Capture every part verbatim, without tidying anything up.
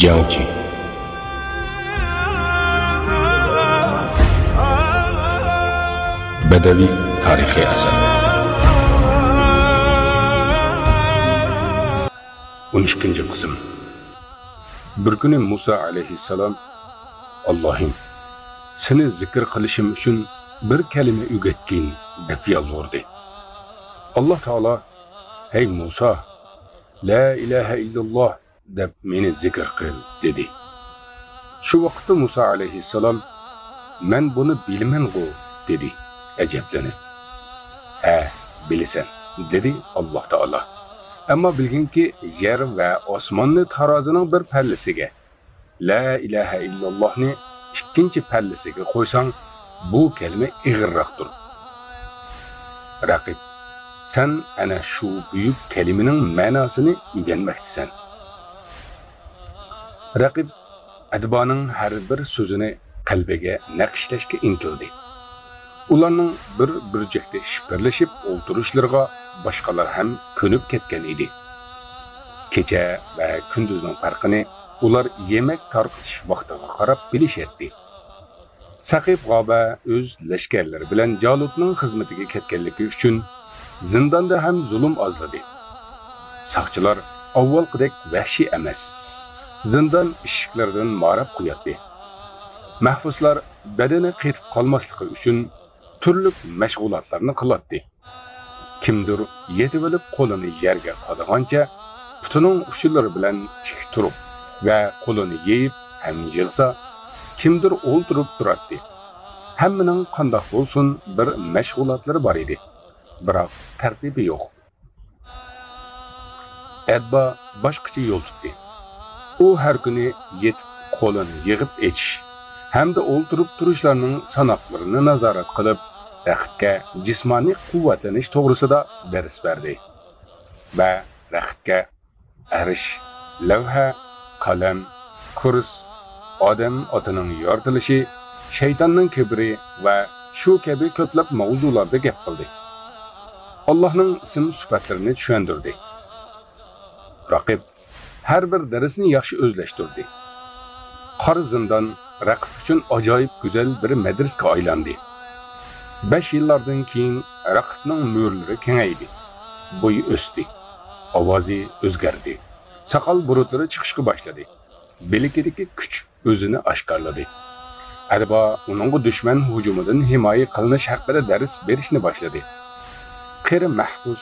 جياڭجى. بەدەۋىي تارىخىي ئەسەر. ئون ئىككىنچى قىسىم. بىر كۈنى مۇسا ئەلەيھىسسالام، «ئاللاھىم، سېنى زىكىر قىلىشىم ئۈچۈن بىر كەلىمە ئۆگەتكىن» دەپ يالۋۇردى. ئاللاھ تائالا، «ھەي مۇسا، لا ئىلاھە ئىللاللاھ دەپ مېنى زىكىر قىل» دېدى. شۇ ۋاقىتتا مۇسا ئەلەيھىسسالام، «مەن بۇنى بىلىمەنغۇ» دېدى ئەجەبلىنىپ. «ھە، بىلىسەن» دېدى ئاللاھ تائالا. «ئەمما بىلگىنكى، يەر ۋە ئاسماننى تارازىنىڭ بىر پەللىسىگە، لا ئىلاھە ئىللاللاھنى ئىككىنچى پەللىسىگە قويساڭ، بۇ كەلىمە ئېغىرراقتۇر. رەقىب، سەن ئەنە شۇ بۈيۈك كەلىمىنىڭ مەناسىنى ئۆگەنمەكتىسەن.» رەقىب ئەدبانىڭ ھەر بىر سۆزىنى قەلبىگە نەقىشلەشكە ئىنتىلدى. ئۇلارنىڭ بىر بۈرجەكتە شىپىرلىشىپ ئولتۇرۇشلىرىغا باشقىلار ھەم كۆنۈپ كەتكەن ئىدى. كېچە ۋە كۈندۈزنىڭ پەرقىنى ئۇلار يېمەك تارقىتىش ۋاقتىغا قاراپ بىلىشەتتى. سەقىپ غابە ئۆز لەشكەرلىرى بىلەن جالۇتنىڭ خىزمىتىگە كەتكەنلىكى ئۈچۈن زىنداندا ھەم زۇلۇم ئازلىدى. ساقچىلار ئاۋۋالقىدەك ۋەھشىي ئەمەس. زىندان ئىشىكلىرىدىن ماراپ قوياتتى. مەھبۇسلار بەدىنى قېتىپ قالماسلىقى ئۈچۈن تۈرلۈك مەشغۇلاتلارنى قىلاتتى. كىمدۇر يېتىۋېلىپ قولىنى يەرگە قادىغانچە پۇتىنىڭ ئۇچلىرى بىلەن تىك تۇرۇپ ۋە قولىنى يېيىپ ھەم يىغسا، كىمدۇر ئولتۇرۇپ تۇراتتى. ھەممىنىڭ قانداق بولسۇن بىر مەشغۇلاتلىرى بار ئىدى. بىراق تەرتىپى يوق. ئەدبا باشقىچە يول تۇتتى. ئۇ ھەر كۈنى يېتىپ قولىنى يىغىپ ئېچىش ھەمدە ئولتۇرۇپ تۇرۇشلارنىڭ ساناقلىرىنى نازارەت قىلىپ، رەقىبكە جىسمانىي قۇۋۋەتلىنىش توغرىسىدا دەرس بەردى ۋە رەقىبكە ئەرش، لەۋھە، قەلەم، كۇرس، ئادەم ئاتىنىڭ يارىتىلىشى، شەيتاننىڭ كىبرى ۋە شۇ كەبى كۆپلەپ ماۋزۇلاردا گەپ قىلدى. ئاللاھنىڭ ئىسىم سۈپەتلىرىنى چۈشەندۈردى. رەقىب ھەر بىر دەرسنى ياخشى ئۆزلەشتۈردى. قارا زىندان رەقىب ئۈچۈن ئاجايىپ گۈزەل بىر مەدرىسىگە ئايلاندى. بەش يىللاردىن كېيىن رەقىبنىڭ مۈرىلىرى كېڭەيدى، بويى ئۆستى، ئاۋازى ئۆزگەردى، ساقال بۇرۇتلىرى چىقىشقا باشلىدى، بىلىكىدىكى كۈچ ئۆزىنى ئاشكارىلىدى. ئەدبا ئۇنىڭغا دۈشمەن ھۇجۇمىدىن ھىمايە قىلىنىش ھەققىدە دەرس بېرىشنى باشلىدى. قېرى مەھبۇس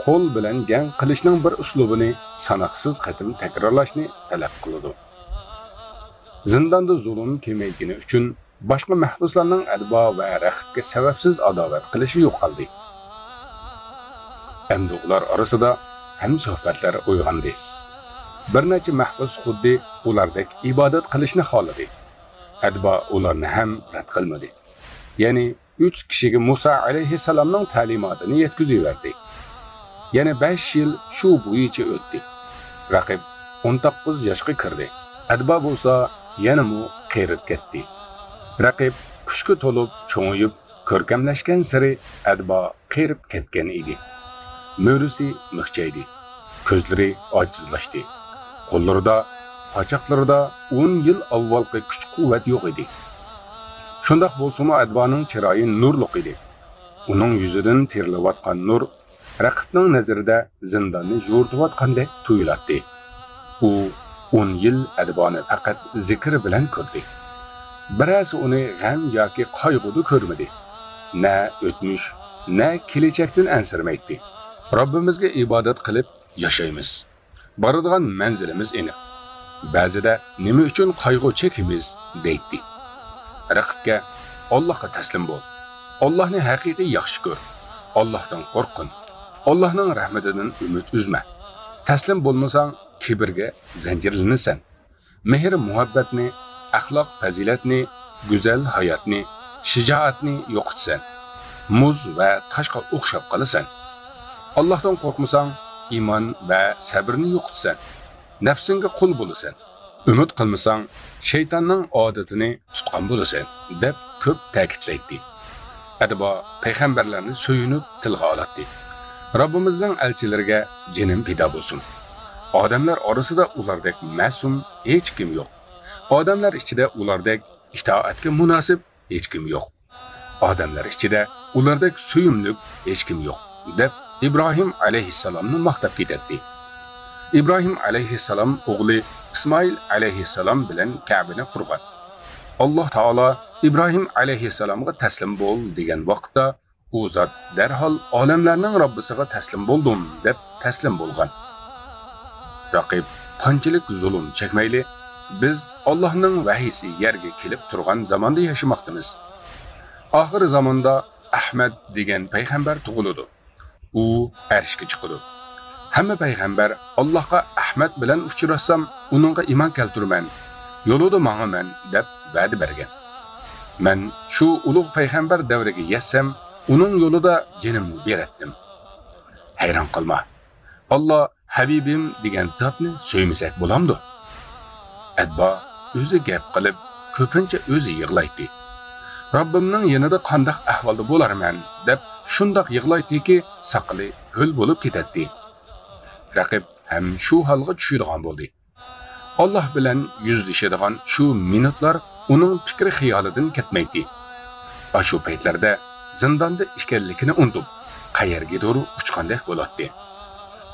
قول بىلەن جەڭ قىلىشنىڭ بىر ئۇسلۇبىنى ساناقسىز قېتىم تەكرارلاشنى تەلەپ قىلىدۇ. زىنداندا زۇلۇم كېمەيگىنى ئۈچۈن باشقا مەھبۇسلارنىڭ ئەدبا ۋە رەقىبكە سەۋەبسىز ئاداۋەت قىلىشى يوقالدى. ئەمدى ئۇلار ئارىسىدا ھەمسۆھبەتلەر ئويغاندى. بىر نەچچە مەھبۇس خۇددى ئۇلاردەك ئىبادەت قىلىشنى خالىدى. ئەدبا ئۇلارنى ھەم رەت قىلمىدى. يەنى ئۈچ كىشىگە مۇسا ئەلەيھىسسالامنىڭ تەلىماتىنى يەتكۈزۈۋەردى. يەنە بەش يىل شۇ بويىچە ئۆتتى. رەقىب ئون توققۇز ياشقا كىردى. ئەدبا بولسا يەنىمۇ قېرىپ كەتتى. رەقىب كۈچكە تولۇپ، چوڭىيىپ، كۆركەملەشكەنسېرى ئەدبا قېرىپ كەتكەن ئىدى. مۈرىسى مۈكچەيدى. كۆزلىرى ئاجىزلاشتى. قوللىرىدا، قاچاقلىرىدا ئون يىل ئاۋۋالقى كۈچ-قۇۋۋەت يوق ئىدى. شۇنداق بولسىمۇ، ئەدبانىڭ چىرايى نۇرلۇق ئىدى. ئۇنىڭ يۈزىدىن تېرىلىۋاتقان نۇر رەقىبنىڭ نەزىرىدە زىنداننى يورۇتۇۋاتقاندەك تۇيۇلاتتى. ئۇ ئون يىل ئەدبانى پەقەت زىكىر بىلەن كۆردى. بىرەرسى ئۇنى غەم ياكى قايغۇدا كۆرمىدى. نە ئۆتمۈش، نە كېلەچەكتىن ئەنسىرىمەيتتى. رەببىمىزگە ئىبادەت قىلىپ ياشايمىز. بارىدىغان مەنزىلىمىز ئېنىق. بەزىدە نېمە ئۈچۈن قايغۇ چېكىمىز دەيتتى. رەقىبكە، ئاللاھقا تەسلىم بول. ئاللاھنى ھەقىقىي ياخشى كۆر. ئاللاھتىن قورققىن. ئاللاھنىڭ رەھمىتىدىن ئۈمىد ئۈزمە. تەسلىم بولمىساڭ، كىبىرگە زەنجىرلىنىسەن. مېھىر-مۇھەببەتنى، ئەخلاق-پەزىلەتنى، گۈزەل ھاياتنى، شىجائەتنى يوقىتىسەن. مۇز ۋە تاشقا ئوخشاپ قالىسەن. ئاللاھتىن قورقمىساڭ، ئىمان ۋە سەبرنى يوقىتىسەن. نەپسىڭگە قۇل بولىسەن. ئۈمىد قىلمىساڭ، شەيتاننىڭ ئادىتىنى تۇتقان بولىسەن، دەپ كۆپ تەكىتلەيتتى. ئەدبا پەيغەمبەرلەرنى سۆيۈنۈپ تىلغا ئالاتتى. رەببىمىزنىڭ ئەلچىلىرىگە جېنىم پىدا بولسۇن. ئادەملەر ئارىسىدا ئۇلاردەك مەسۇم ھېچكىم يوق. ئادەملەر ئىچىدە ئۇلاردەك ئىتائەتكە مۇناسىپ ھېچكىم يوق. ئادەملەر ئىچىدە ئۇلاردەك سۆيۈملۈك ھېچكىم يوق، دەپ ئىبراھىم ئەلەيھىسسالامنى ماختاپ كېتەتتى. ئىبراھىم ئەلەيھىسسالام ئوغلى ئىسمائىل ئەلەيھىسسالام بىلەن كەبىنى قۇرغان. ئاللاھ تائالا ئىبراھىم ئەلەيھىسسالامغا تەسلىم بول دېگەن ۋاقىتتا، ئۇ زات دەرھال ئالەملەرنىڭ رەببىسىغا تەسلىم بولدۇم دەپ تەسلىم بولغان. رەقىب قانچىلىك زۇلۇم چەكمەيلى، بىز ئاللاھنىڭ ۋەھىيسى يەرگە كېلىپ تۇرغان زاماندا ياشىماقتىمىز. ئاخىر زاماندا ئەھمەد دېگەن پەيغەمبەر تۇغۇلىدۇ. ئۇ ئەرشكە چىقىدۇ. ھەممە پەيغەمبەر ئاللاھقا ئەھمەد بىلەن ئۇچراشسام، ئۇنىڭغا ئىمان كەلتۈرىمەن، يولىدا ماڭىمەن دەپ ۋەدە بەرگەن. مەن شۇ ئۇلۇغ پەيغەمبەر دەۋرىگە يەتسەم، ئۇنىڭ يولىدا جېنىمنى بېرەتتىم. ھەيران قالما. ئاللا ھەبىبىم دېگەن زاتنى سۆيمىسەك بولامدۇ؟ ئەتبا ئۆزى گەپ قىلىپ، كۆپىنچە ئۆزى يىغلايتتى. رەببىمنىڭ يېنىدا قانداق ئەھۋالدا بولارمەن دەپ شۇنداق يىغلايتتىكى، ساقىلى ھۆل بولۇپ كېتەتتى. رەقىب ھەم شۇ ھالغا چۈشىدىغان بولدى. ئاللا بىلەن يۈزلىشىدىغان شۇ مىنۇتلار ئۇنىڭ پىكرى خىيالىدىن كەتمەيتتى. ئاشۇ پەيتلەردە زىنداندا ئىكەنلىكىنى ئۇنتۇپ، قەيەرگىدۇر ئۇچقاندەك بولاتتى.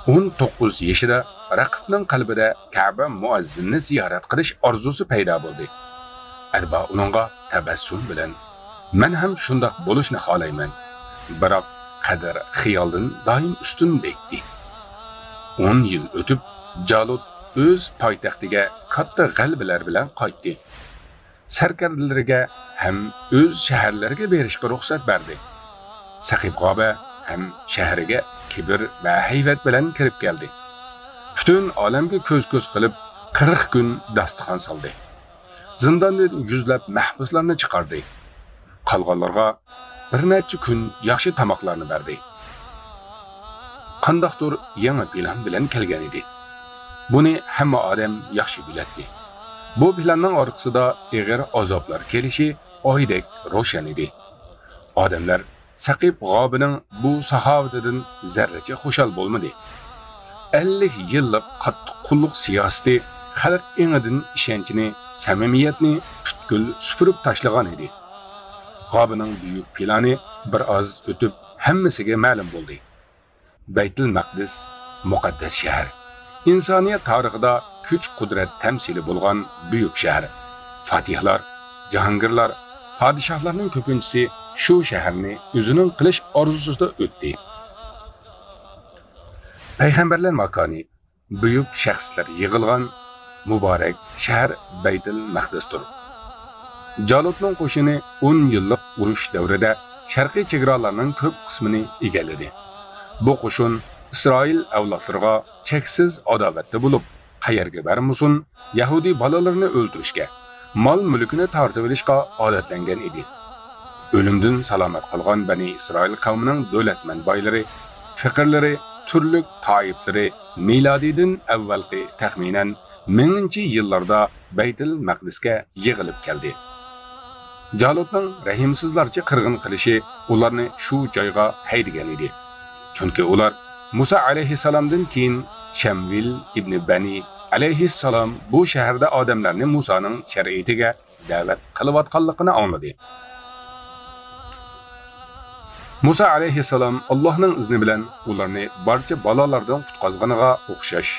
ئون توققۇز يېشىدا رەقىبنىڭ قەلبىدە كەبە مۇئەززىننى زىيارەت قىلىش ئارزۇسى پەيدا بولدى. ئەتبا ئۇنىڭغا تەبەسسۇم بىلەن، مەن ھەم شۇنداق بولۇشنى خالايمەن. بىراق قەدەر خىيالدىن دائىم ئۈستۈن دەيتتى. ئون يىل ئۆتۈپ، جالۇت ئۆز پايتەختىگە كاتتا غەلىبىلەر بىلەن قايتتى. سەركەردىلىرىگە ھەم ئۆز شەھەرلىرىگە بېرىشقا رۇخسەت بەردى. سەقىپ غابە ھەم شەھىرىگە كىبىر ۋە ھەيۋەت بىلەن كىرىپ كەلدى. پۈتۈن ئالەمگە كۆز-كۆز قىلىپ، قىرىق كۈن داستىخان سالدى. زىنداندىن يۈزلەپ مەھبۇسلارنى چىقاردى. قالغانلارغا بىر نەچچە كۈن ياخشى تاماقلارنى بەردى. قانداقتۇر يېڭى پىلان بىلەن كەلگەن ئىدى. بۇنى ھەممە ئادەم ياخشى بىلەتتى. بۇ پىلاننىڭ ئارقىسىدا ئېغىر ئازابلار كېلىشى ئايدەك روشەن ئىدى. ئادەملەر سەقىپ غابىنىڭ بۇ ساخاۋىتىدىن زەررىچە خۇشال بولمىدى. ئەللىك يىللىق قاتتىق قۇللۇق سىياسىتى خەلق ئېڭىدىن ئىشەنچنى، سەمىمىيەتنى پۈتكۈل سۈپۈرۈپ تاشلىغان ئىدى. غابىنىڭ بۈيۈك پىلانى بىر ئاز ئۆتۈپ ھەممىسىگە مەلۇم بولدى. بەيتۇل مەقدىس، مۇقەددەس شەھەر. ئىنسانىيەت تارىخىدا كۈچ-قۇدرەت تەمسىلى بولغان بۈيۈك شەھەر. فاتىھلار، جاھانگىرلار، پادىشاھلارنىڭ كۆپىنچىسى شۇ شەھەرنى ئۆزىنىڭ قىلىش ئارزۇسىدا ئۆتتى. پەيغەمبەرلەر ماكانى، بۈيۈك شەخسلەر يىغىلغان مۇبارەك شەھەر بەيتۇل مەقدىستۇر. جالۇتنىڭ قوشۇنى ئون يىللىق ئۇرۇش دەۋرىدە شەرقىي چېگرالارنىڭ كۆپ قىسمىنى ئىگىلىدى. بۇ قوشۇن ئىسرائىل ئەۋلادلىرىغا چەكسىز ئاداۋەتتە بولۇپ، قەيەرگە بارمىسۇن، يەھۇدىي بالىلىرىنى ئۆلتۈرۈشكە، مال-مۈلكىنى تارتىۋېلىشقا ئادەتلەنگەن ئىدى. ئۆلۈمدىن سالامەت قالغان بەنى ئىسرائىل قەۋمىنىڭ دۆلەتمەن بايلىرى، فېقىرلىرى، تۈرلۈك تائىپىلىرى مىلادىيدىن ئەۋۋەلقى تەخمىنەن مىڭىنچى يىللاردا بەيتۇل مەقدىسكە يىغىلىپ كەلدى. جالۇتنىڭ رەھىمسىزلارچە قىرغىن قىلىشى ئۇلارنى شۇ جايغا ھەيدىگەن ئىدى. چۈنكى ئۇلار مۇسا ئەلەيھىسسالامدىن كېيىن شەمۋىل ئىبنى بەنى ئەلەيھىسسالام بۇ شەھەردە ئادەملەرنى مۇسانىڭ شەرىئىتىگە دەۋەت قىلىۋاتقانلىقىنى ئاڭلىدى. مۇسا ئەلەيھىسسالام ئاللاھنىڭ ئىزنى بىلەن ئۇلارنى بارچە بالالاردىن قۇتقازغىنىغا ئوخشاش،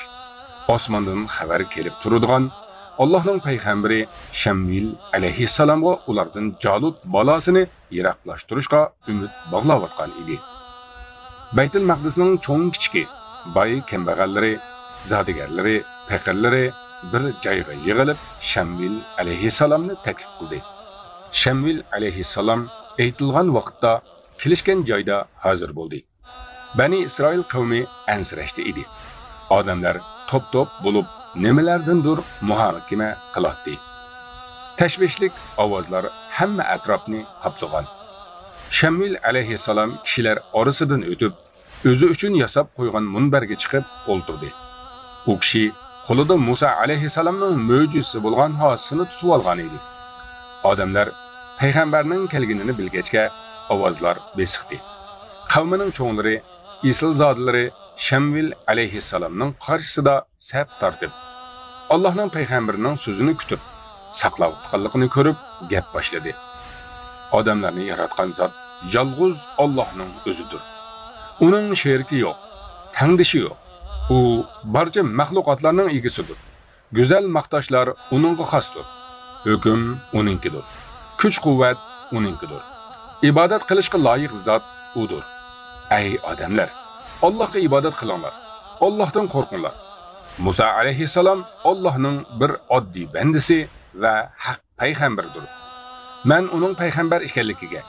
ئاسماندىن خەۋەر كېلىپ تۇرىدىغان ئاللاھنىڭ پەيغەمبىرى شەمۋىل ئەلەيھىسسالامغا ئۇلاردىن جالۇت بالاسىنى يىراقلاشتۇرۇشقا ئۈمىد باغلاۋاتقان ئىدى. بەيتۇل مەقدىسنىڭ چوڭ-كىچىكى، باي-كەمبەغەللىرى، زادىگەرلىرى، پېقىرلىرى بىر جايغا يىغىلىپ، شەمۋىل ئەلەيھىسسالامنى تەكلىپ قىلدى. شەمۋىل ئەلەيھىسسالام ئېيتىلغان ۋاقىتتا، كېلىشكەن جايدا ھازىر بولدى. بەنى ئىسرائىل قەۋمى ئەنسىرەشتە ئىدى. ئادەملەر توپ-توپ بولۇپ، نېمىلەردىندۇر مۇھاكىمە قىلاتتى. تەشۋىشلىك ئاۋازلار ھەممە ئەتراپنى قاپلىغان. شەمۇئېل ئەلەيھىسسالام كىشىلەر ئارىسىدىن ئۆتۈپ، ئۆزى ئۈچۈن ياساپ قويغان مۇنبەرگە چىقىپ ئولتۇردى. ئۇ كىشى قولىدا مۇسا ئەلەيھىسسالامنىڭ مۆجىزىسى بولغان ھاسىسىنى تۇتۇۋالغان ئىدى. ئادەملەر پەيغەمبەرنىڭ كەلگىنىنى بىلگەچكە، ئاۋازلار بېسىقتى. قەۋمىنىڭ چوڭلىرى، ئېسىلزادىلىرى، شەمۋىل ئەلەيھىسسالامنىڭ قارشىسىدا سەپ تارتىپ، ئاللاھنىڭ پەيغەمبىرىنىڭ سۆزىنى كۈتۈپ، ساقلاۋاتقانلىقىنى كۆرۈپ گەپ باشلىدى. ئادەملەرنى ياراتقان زات يالغۇز ئاللاھنىڭ ئۆزىدۇر. ئۇنىڭ شېرىكى يوق، تەڭدىشى يوق. ئۇ بارچە مەخلۇقاتلارنىڭ ئىگىسىدۇر. گۈزەل ماختاشلار ئۇنىڭغا خاستۇر. ھۆكۈم ئۇنىڭكىدۇر. كۈچ-قۇۋۋەت ئۇنىڭكىدۇر. ئىبادەت قىلىشقا لايىق زات ئۇدۇر. ئەي ئادەملەر، ئاللاھقا ئىبادەت قىلىڭلار. ئاللاھتىن قورقۇڭلار. مۇسا ئەلەيھىسسالام ئاللاھنىڭ بىر ئاددىي بەندىسى ۋە ھەق پەيغەمبىرىدۇر. مەن ئۇنىڭ پەيغەمبەر ئىكەنلىكىگە،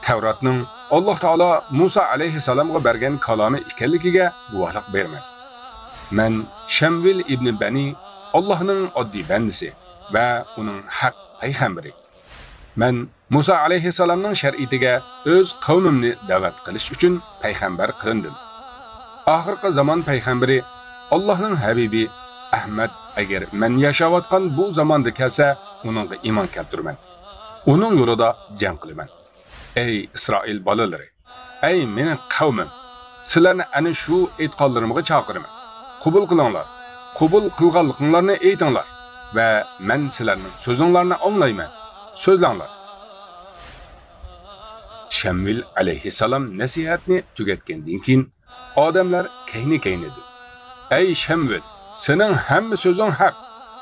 تەۋراتنىڭ ئاللاھ تائالا مۇسا ئەلەيھىسسالامغا بەرگەن كالامى ئىكەنلىكىگە گۇۋاھلىق بېرىمەن. مەن شەمۋىل ئىبنى بەنى، ئاللاھنىڭ ئاددىي بەندىسى ۋە ئۇنىڭ ھەق پەيغەمبىرى. مەن مۇسا ئەلەيھىسسالامنىڭ شەرىئىتىگە ئۆز قەۋمىمنى دەۋەت قىلىش ئۈچۈن پەيغەمبەر قىلىندىم. ئاخىرقى زامان پەيغەمبىرى، ئاللاھنىڭ ھەبىبى ئەھمەد ئەگەر مەن ياشاۋاتقان بۇ زاماندا كەلسە، ئۇنىڭغا ئىمان كەلتۈرىمەن. ئۇنىڭ يولىدا جەڭ قىلىمەن. ئەي ئىسرائىل بالىلىرى! ئەي مېنىڭ قەۋمىم! سىلەرنى ئەنە شۇ ئېيتقانلىرىمغا چاقىرىمەن. قوبۇل قىلىڭلار. قوبۇل قىلغانلىقىڭلارنى ئېيتىڭلار ۋە مەن سىلەرنىڭ سۆزۈڭلارنى ئاڭلايمەن. سۆزلەڭلار. شەمۋىل ئەلەيھىسسالام نەسىھەتنى تۈگەتكەندىن كېيىن، ئادەملەر كەينى-كەينىدىن، ئەي شەمۋىل، سېنىڭ ھەممە سۆزۈڭ ھەق،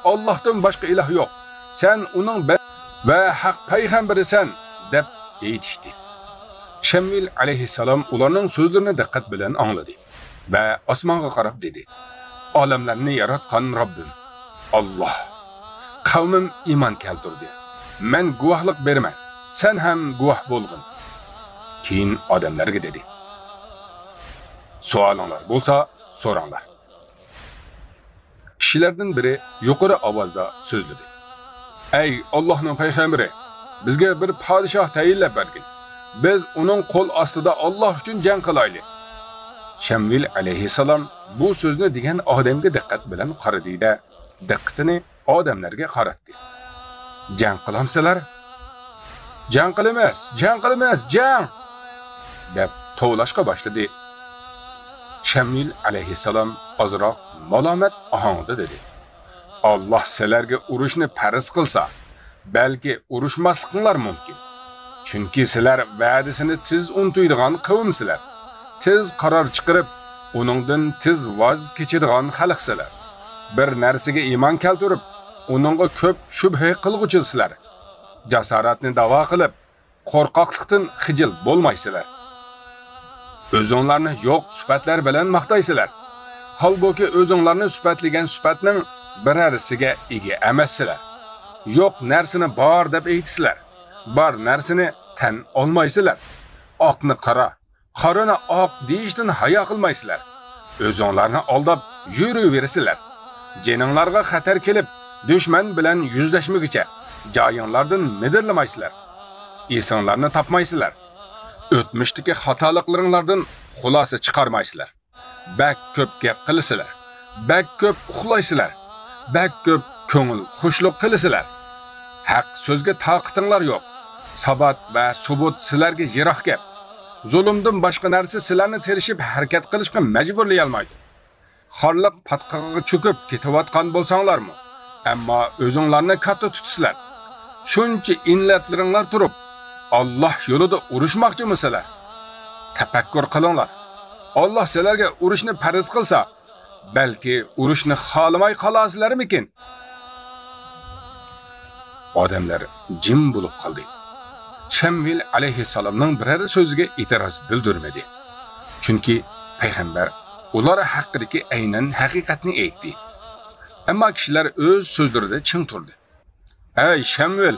ئاللاھتىن باشقا ئىلاھ يوق، سەن ئۇنىڭ بە-، ۋە ھەق پەيغەمبىرىسەن، دەپ ئېيتىشتى. شەمۋىل ئەلەيھىسسالام ئۇلارنىڭ سۆزلىرىنى دىققەت بىلەن ئاڭلىدى ۋە ئاسمانغا قاراپ دېدى، ئالەملەرنى ياراتقان رەببىم، ئاللاھ! قەۋمىم ئىمان كەلتۈردى. مەن گۇۋاھلىق بېرىمەن. سەن ھەم گۇۋاھ بولغىن. كېيىن ئادەملەرگە دېدى، سوئالىڭلار بولسا سوراڭلار. كىشىلەردىن بىرى يۇقىرى ئاۋازدا سۆزلىدى، ئەي ئاللاھنىڭ پەيغەمبىرى! بىزگە بىر پادىشاھ تەيىنلەپ بەرگىن. بىز ئۇنىڭ قول ئاستىدا ئاللاھ ئۈچۈن جەڭ قىلايلى. شەمۋىل ئەلەيھىسسالام بۇ سۆزنى دېگەن ئادەمگە دىققەت بىلەن قارىدى-دە، دىققىتىنى ئادەملەرگە قاراتتى. جەڭ قىلامسىلەر؟ جەڭ قىلىمىز، جەڭ قىلىمىز، جەڭ! دەپ توۋلاشقا باشلىدى. شەمۋىل ئەلەيھىسسالام ئازراق مالامەت ئاھاڭدا دېدى، ئاللاھ سىلەرگە ئۇرۇشنى پەرز قىلسا، بەلكى ئۇرۇشماسلىقىڭلار مۇمكىن. چۈنكى سىلەر ۋەدىسىنى تېز ئۇنتۇيدىغان قەۋمسىلەر. تېز قارار چىقىرىپ، ئۇنىڭدىن تېز ۋاز كېچىدىغان خەلقسىلەر. بىر نەرسىگە ئىمان كەلتۈرۈپ، ئۇنىڭغا كۆپ شۈبھە قىلغۇچىسىلەر. جاسارەتنى داۋا قىلىپ، قورقاقلىقتىن خىجىل بولمايسىلەر. ئۆزۈڭلارنى يوق سۈپەتلەر بىلەن ماختايسىلەر. ھالبۇكى، ئۆزۈڭلارنى سۈپەتلىگەن سۈپەتنىڭ بىرەرسىگە ئىگە ئەمەسسىلەر. يوق نەرسىنى بار دەپ ئېيتىسىلەر. بار نەرسىنى تەن ئالمايسىلەر. ئاقنى قارا، قارىنى ئاق دېيىشتىن ھايا قىلمايسىلەر. ئۆزۈڭلارنى ئالداپ يۈرۈۋېرىسىلەر. جېنىڭلارغا خەتەر كېلىپ، دۈشمەن بىلەن يۈزلەشمىگۈچە جايىڭلاردىن مىدىرلىمايسىلەر. ئېسىڭلارنى تاپمايسىلەر. ئۆتمۈشتىكى خاتالىقلىرىڭلاردىن خۇلاسە چىقارمايسىلەر. بەك كۆپ گەپ قىلىسىلەر. بەك كۆپ ئۇخلايسىلەر. بەك كۆپ كۆڭۈل خۇشلۇق قىلىسىلەر. ھەق سۆزگە تاقىتىڭلار يوق. سابات ۋە سۇبۇت سىلەرگە يىراق گەپ. زۇلۇمدىن باشقا نەرسە سىلەرنى تىرىشىپ ھەرىكەت قىلىشقا مەجبۇرلىيالمايدۇ. خارلىق پاتقىقىغا چۆكۈپ كېتىۋاتقان بولساڭلارمۇ، ئەمما ئۆزۈڭلارنى كاتتا تۇتىسىلەر. شۇنچە ئىللەتلىرىڭلار تۇرۇپ، ئاللاھ يولىدا ئۇرۇشماقچىمۇسىلەر؟ تەپەككۇر قىلىڭلار. ئاللاھ سىلەرگە ئۇرۇشنى پەرز قىلسا، بەلكى ئۇرۇشنى خالىماي قالارسىلەرمىكىن؟ ئادەملەر جىم بولۇپ قالدى. شەمۋىل ئەلەيھىسسالامنىڭ بىرەر سۆزىگە ئېتىراز بىلدۈرمىدى. چۈنكى پەيغەمبەر ئۇلار ھەققىدىكى ئەينەن ھەقىقەتنى ئېيتتى. ئەمما كىشىلەر ئۆز سۆزلىرىدە چىڭ تۇردى. ئەي شەمۋىل،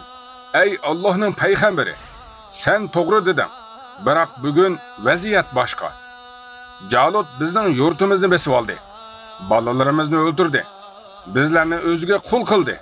ئەي ئاللاھنىڭ پەيغەمبىرى، سەن توغرا دېدىڭ، بىراق بۈگۈن ۋەزىيەت باشقا. جالۇت بىزنىڭ يۇرتىمىزنى بېسىۋالدى، بالىلىرىمىزنى ئۆلتۈردى، بىزلەرنى ئۆزىگە قۇل قىلدى.